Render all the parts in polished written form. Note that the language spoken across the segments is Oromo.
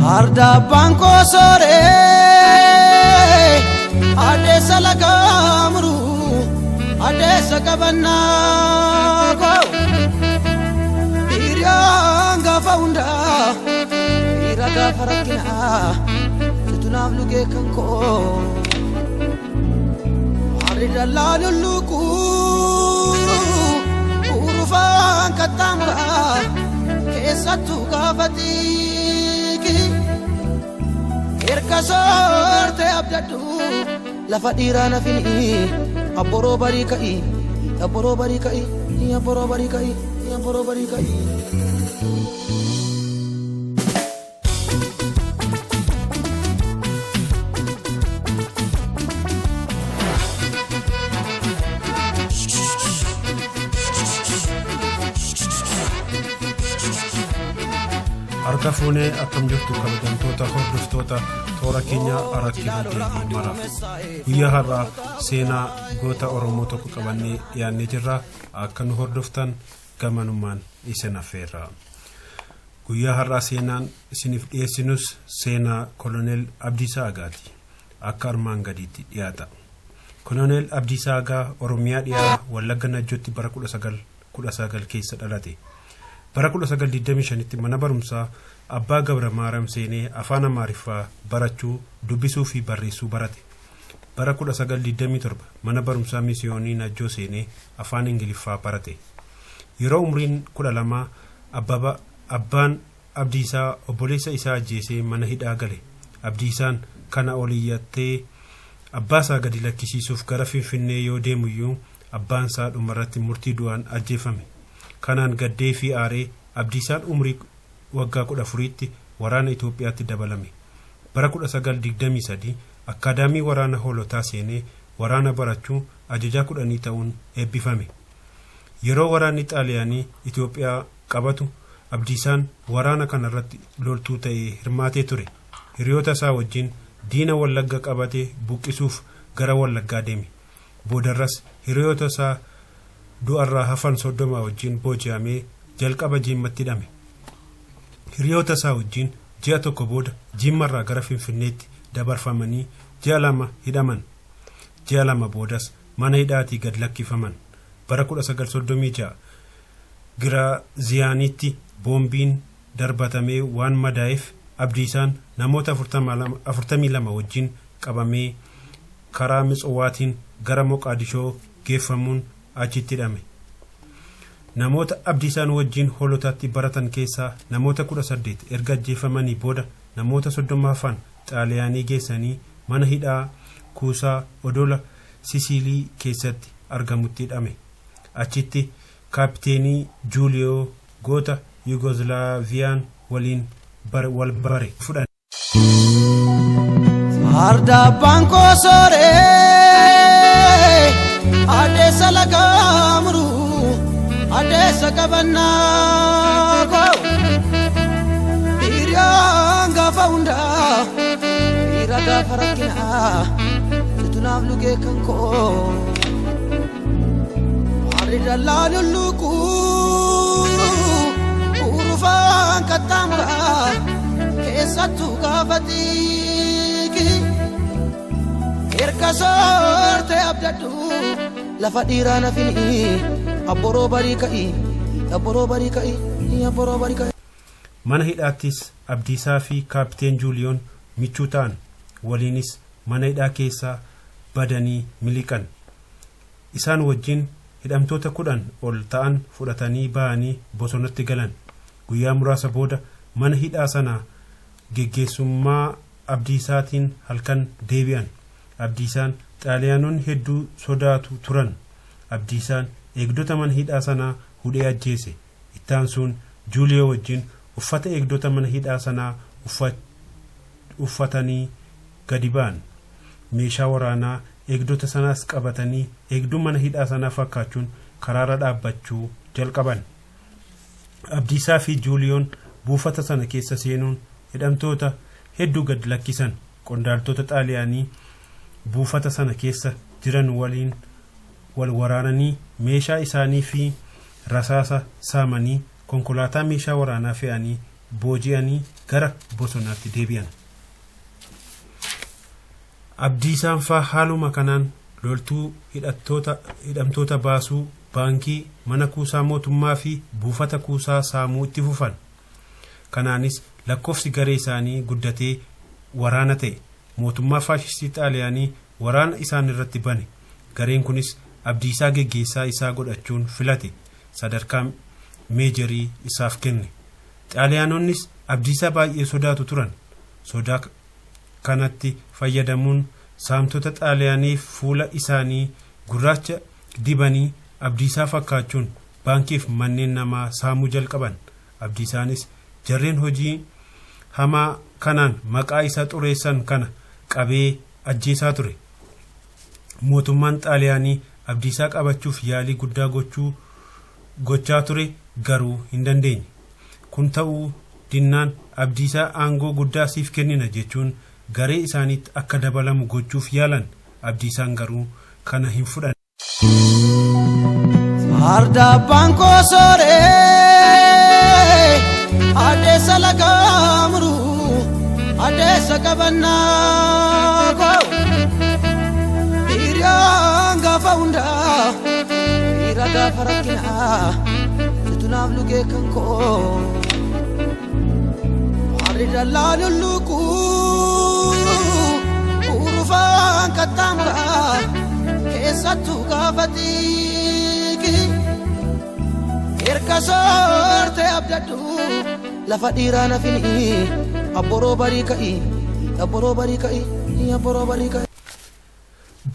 Arda abbaan koo sooree addeessa laga muru addeessa qabannaa koo hiriyaan gaafa hundaa dhiira gaafa rakkinaa situnaaf lugee kan koo harri dallaa lulluquu urufaan qaxxaamuraa keessattuu gaafa xiiqii erga soortee abdadhu lafa dhiiraa nafinii abboroo barii ka'ii abboroo barii ka'ii abboroo barii ka'ii abboroo barii ka'ii. Harka fuunee, akkam jirtu kabajamtoota hordoftoota toora keenya Arat Kiiloo Deebii maraaf? Guyyaa har'aa seenaa goota Oromoo tokko qabannee dhiyaannee jirra. Akka nu hordoftan gamanummaan isin affeerra. Guyyaa har'aa seenaan isiniif dhiyeessinus seenaa Koloneel Abdiisaa Agaati. Akka armaan gadiitti dhiyaata. Koloneel Abdiisaa Agaa Oromiyaa dhiyaa Wallagga Najjootti bara 1919 keessa dhalate. Bara 1925tti mana barumsaa Abbaa Gabra Maaram seenee afaan Amaariffaa barachuu, dubbisuu fi barreessuu barate. Bara 1927 mana barumsaa Misiyoonii Najjoo seenee afaan Ingiliffaa barate. Yeroo umriin 12 abbaan Abdiisaa obboleessa isaa ajjeesee mana hidhaa gale. Abdiisaan kana ol iyyattee abbaasaa gadi lakkisiisuuf gara Finfinnee yoo deemuyyuu, abbaan isaa dhumarratti murtii du'aan ajjeefame. Kanaan gaddee fi aaree Abdiisaan umrii waggaa 14tti waraana Itoophiyaatti dabalame. Bara 1923 akkaadaamii waraana Hoolotaa seenee waraana barachuu ajajaa 10 ta'uun eebbifame. Yeroo waraanni Xaaliyaanii Itoophiyaa qabatu Abdiisaan waraana kanarratti loltuu ta'ee hirmaatee ture. Hiriyoota isaa wajjin diina Wallagga qabate buqqisuuf gara Wallaggaa deeme. Boodarras hiriyoota isaa du'arraa hafan 30 wajjin booji'amee jalqaba Jimmatti hidhame. Hiriyoota isaa wajjin ji'a tokko booda Jimmarraa gara Finfinneetti dabarfamanii ji'a 2 hidhaman. Ji'a 2 boodas mana hidhaatii gad lakkifaman. Bara 1936 Giraaziyaanitti boombiin darbatamee waan madaa'eef Abdiisaan namoota 42 wajjin qabamee karaa Mitsowaatiin gara Moqaadishoo geeffamuun achitti hidhame. Namoota Abdiisaan wajjin Hoolotaatti baratan keessaa namoota 18 erga ajjeefamanii booda namoota 30 hafan Xaaliyaanii geessanii mana hidhaa kuusaa odola Sisiilii keessatti argamutti hidhame. Achitti kaapiteenii Juuliyoo goota Yugoslaaviyaan waliin wal bare fudhan. Arda abbaan koo sooree addeessa laga muru addeessa qabannaa koo hiriyaan gaafa hundaa dhiira gaafa rakkinaa situnaaf lugee kan koo harri dallaa lulluquu urufaan qaxxaamuraa keessattuu gaafa xiiqii erga soortee abdadhu lafa dhiiraa nafinii abboroo barii ka'ii abboroo barii ka'ii abboroo barii ka'ii. Mana hidhaattis Abdiisaa fi kaapiteen Juuliyoon michuu ta'an. Waliinis mana hidhaa keessaa badanii miliqan. Isaan wajjin hidhamtoota 10 ol ta'an fudhatanii ba'anii bosonatti galan. Guyyaa muraasa booda mana hidhaa sana geggeessummaa Abdiisaatiin halkan deebi'an. Abdiisaan Xaaliyaanonni hedduu sodaatu turan. Abdiisaan eegdota mana hidhaa sanaa hudhee ajjeese. Ittaansuun Juuliyoo wajjin uffata eegdota mana hidhaa sanaa uffatanii gadi ba'an. Meeshaa waraanaa eegdota sanaas qabatanii eegduu mana hidhaa sanaa fakkaachuun karaarra dhaabbachuu jalqaban. Abdiisaa fi Juuliyoon buufata sana keessa seenuun hidhamtoota hedduu gad lakkisan. Qondaaltota Xaaliyaanii buufata sana keessa jiran waliin wal waraananii meeshaa isaanii fi rasaasa saamanii konkolaataa meeshaa waraanaa fe'anii booji'anii gara bosonaatti deebi'an. Abdiisaan faa haaluma kanaan loltuu hidhamtoota baasuu, baankii, mana kuusaa mootummaa fi buufata kuusaa saamuu itti fufan. Kanaanis lakkoofsi garee isaanii guddatee waraana ta'e. Mootummaa faashistii Xaaliyaanii waraana isaan irratti bane. Gareen kunis Abdiisaa geggeessaa isaa godhachuun filate. Sadarkaa meejarii isaaf kenne. Xaaliyaanonnis Abdiisaa baay'ee sodaatu turan. Sodaa kanatti fayyadamuun saamtota Xaaliyaanii fuula isaanii gurraacha dibanii Abdiisaa fakkaachuun baankiif manneen namaa saamuu jalqaban. Abdiisaanis jarreen hojii hamaa kanaan maqaa isaa xureessan kana qabee ajjeesaa ture. Mootummaan Xaaliyaanii Abdiisaa qabachuuf yaalii guddaa gochaa ture garuu hin dandeenye. Kun ta'uu dinnaan Abdiisaa aangoo guddaa siif kennina jechuun garee isaaniitti akka dabalamu gochuuf yaalan. Abdiisaan garuu kana hin fudhanne. Farda abbaan koo sooree adeessa lagaa muru adeessa qabannaa koo hiriyaan gaafa hundaa dhiira gaafa rakkinaa situ naaf lugee kan koo warri dallaa lulluquu urufaan qaxxaamuraa keessattuu gaafa xiiqii erga soortee abdadhu lafa dhiiraa nafinii abboroo barii ka'ii abboroo barii ka'ii abboroo barii ka'ii.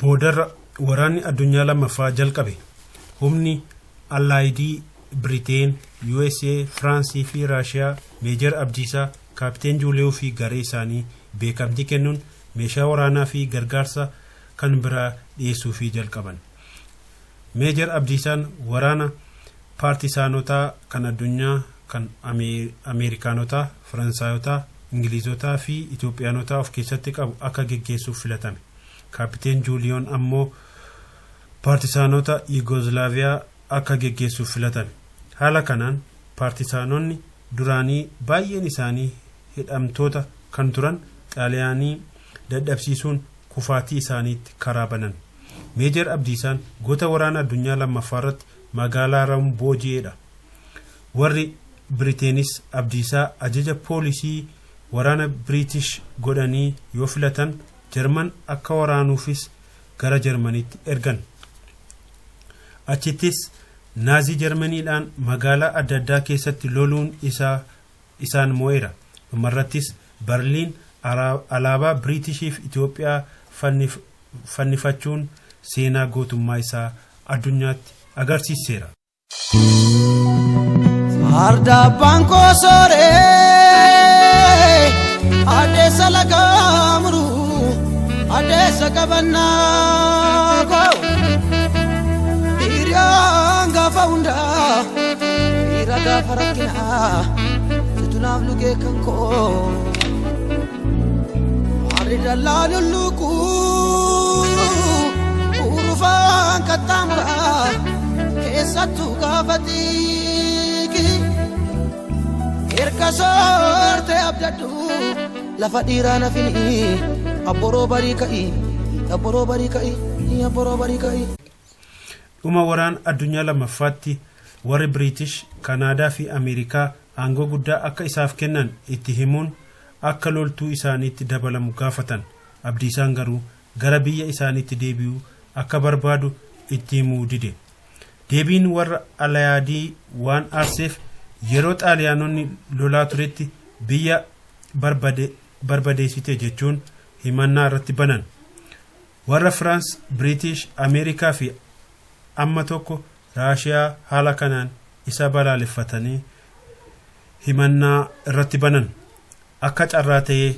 Boodarra waraanni addunyaa lammaffaa jalqabe. Humni Allaayidii Biriteen, USA, Firaansii fi Raashiyaa Meejar Abdiisaa, Kaapteen Juuliyoo fi garee isaanii beekamtii kennuun meeshaa waraanaa fi gargaarsa kan biraa dhiyeessuufii jalqaban. Meejar Abdiisaan waraana paartisaanotaa kan addunyaa kan Ameerikaanotaa, Faransaayotaa, Ingiliizotaa fi Itoophiyaanotaa of keessatti qabu akka geggeessuuf filatame. Kaapteen Juuliyoon ammoo paartisaanota Yugoslaaviyaa akka geggeessuuf filatame. Haala kanaan paartisaanonni duraanii baay'een isaanii hidhamtoota kan turan Xaaliyaanii dadhabsiisuun kufaatii isaaniitti karaa banan. Meejar Abdiisaan goota waraana addunyaa lammaffaa irratti magaalaa Room booji'eedha. Warri Biriteenis Abdiisaa ajaja poolisii waraana Biriitish godhanii yoo filatan Jarman akka waraanuufis gara Jarmaniitti ergan. Achittis Naazii Jarmaniidhaan magaalaa adda addaa keessatti loluun isaan mo'eera. Dhumarrattis Berliin alaabaa Biriitishiif Itoophiyaa fannifachuun seenaa gootummaa isaa addunyaatti agarsiiseera. Farda abbaan koo sooree adeessa lagaa muru adeessa qabannaa koo hiriyaan gaafa hundaa dhiira gaafa rakkinaa situ naaf lugee kan koo warri dallaa lulluquu urufaan qaxxaamuraa keessattuu gaafa xiiqii erga soortee abdadhu lafa dhiiraa nafinii abboroo barii ka'ii abboroo barii ka'ii abboroo barii ka'ii. Dhuma waraana addunyaa lammaffaatti warri Biriitish, Kanaadaa fi Ameerikaa aangoo guddaa akka isaaf kennan itti himuun akka loltuu isaaniitti dabalamu gaafatan. Abdiisaan garuu gara biyya isaaniitti deebi'uu akka barbaadu itti himuu dide. Deebiin warra Alayaadii waan aarseef yeroo Xaaliyaanonni lolaa turetti biyya barbadeessite jechuun himannaa irratti banan. Warra Firaans, Biriitish, Ameerikaa fi amma tokko Raashiyaa haala kanaan isa balaaleffatanii himannaa irratti banan. Akka carraa ta'ee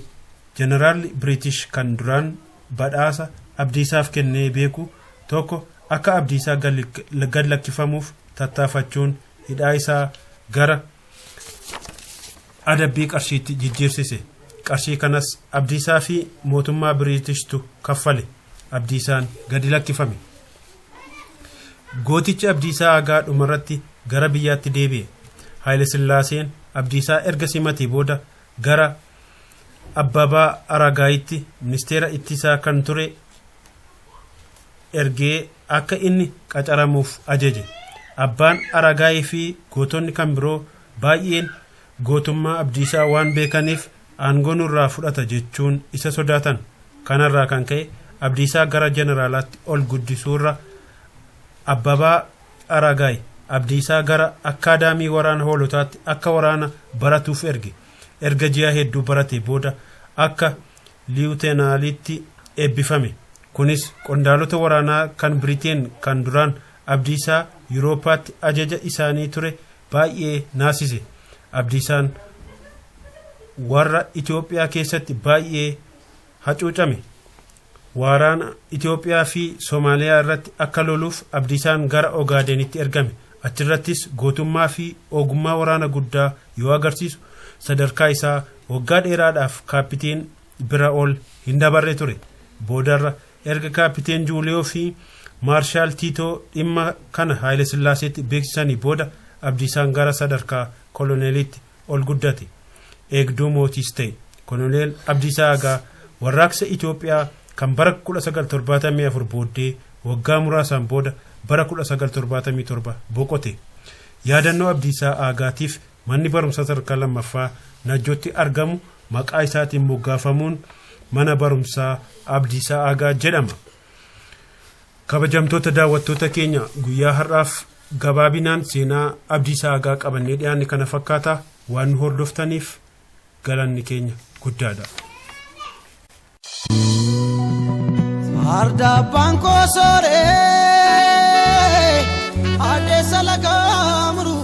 Jeneraalli Biriitish kan duraan badhaasa Abdiisaaf kennee beeku tokko akka Abdiisaa gad lakkifamuuf tattaafachuun hidhaa isaa gara adabbii qarshiitti jijjiirsise. Qarshii kanas Abdiisaa fi mootummaa Biriitishtu kaffale. Abdiisaan gadi lakkifame. Gootichi Abdiisaa Aagaa dhumarratti gara biyyaatti deebi'e. Haayile Sillaaseen Abdiisaa erga simatee booda gara Abbabaa Aragaayitti ministeera ittisaa kan ture ergee akka inni qacaramuuf ajaje. Abbaan Aragaayii fi gootonni kan biroo baay'een gootummaa Abdiisaa waan beekaniif aangoo nurraa fudhata jechuun isa sodaatan. Kanarraa kan ka'e Abdiisaa gara jeneraalaatti ol guddisuurra Abbabaa Aragaay Abdiisaa gara akkaadaamii waraana hoolotaatti akka waraana baratuuf erge. Erga ji'a hedduu barate booda akka liwutenaalitti eebbifame. Kunis qondaalota waraanaa kan Biriteen kan duraan Abdiisaa Yuurooppaatti ajaja isaanii ture baay'ee naasise. Abdiisaan warra Itoophiyaa keessatti baay'ee hacuucame. Waraana Itoophiyaa fi Soomaaliyaa irratti akka loluuf Abdiisaan gara Ogaadenitti ergame. Achirrattis gootummaa fi ogummaa waraana guddaa yoo agarsiisu sadarkaa isaa waggaa dheeraadhaaf kaappiteen bira ol hin dabarre ture. Boodarra erga kaappiteen Juuliyoo fi Maarshaal Tiitoo dhimma kana Haayile Sillaaseetti beeksisanii booda Abdiisaan gara sadarkaa koloneelitti ol guddate. Eegduu mootiis ta'e. Koloneel Abdiisaa Aagaa warraaqsa Itoophiyaa kan bara 1974 booddee waggaa muraasaan booda bara 1977 boqote. Yaadannoo Abdiisaa Aagaatiif manni barumsaa sadarkaa lammaffaa Najjootti argamu maqaa isaatiin moggaafamuun mana barumsaa Abdiisaa Aagaa jedhama. Kabajamtoota daawwattoota keenya, guyyaa har'aaf gabaabinaan seenaa Abdiisaa Aagaa qabannee dhiyaanne kana fakkaata. Waan nu hordoftaniif galanni keenya guddaadha. Farda abbaan koo sooree adeessa lagaa muru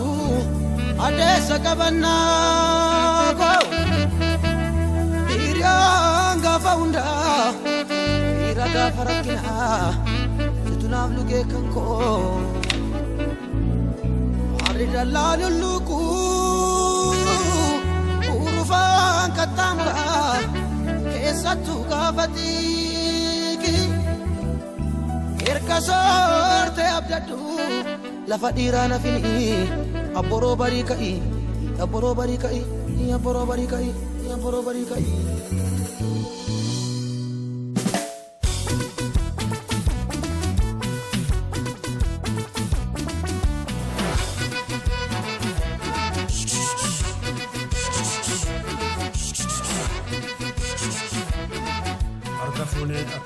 adeessa qabannaa koo hiriyaan gaafa hundaa dhiira gaafa rakkinaa situ naaf lugee kan koo harri dallaan lulluuquu urufaan qaxxaamuraa keessattuu gaafa xiiqii erga soorte abdadhu lafa dhiiraa nafini abboroo barii ka'i abboroo barii ka'i abboroo barii ka'i abboroo barii ka'i. Harka fuunee akka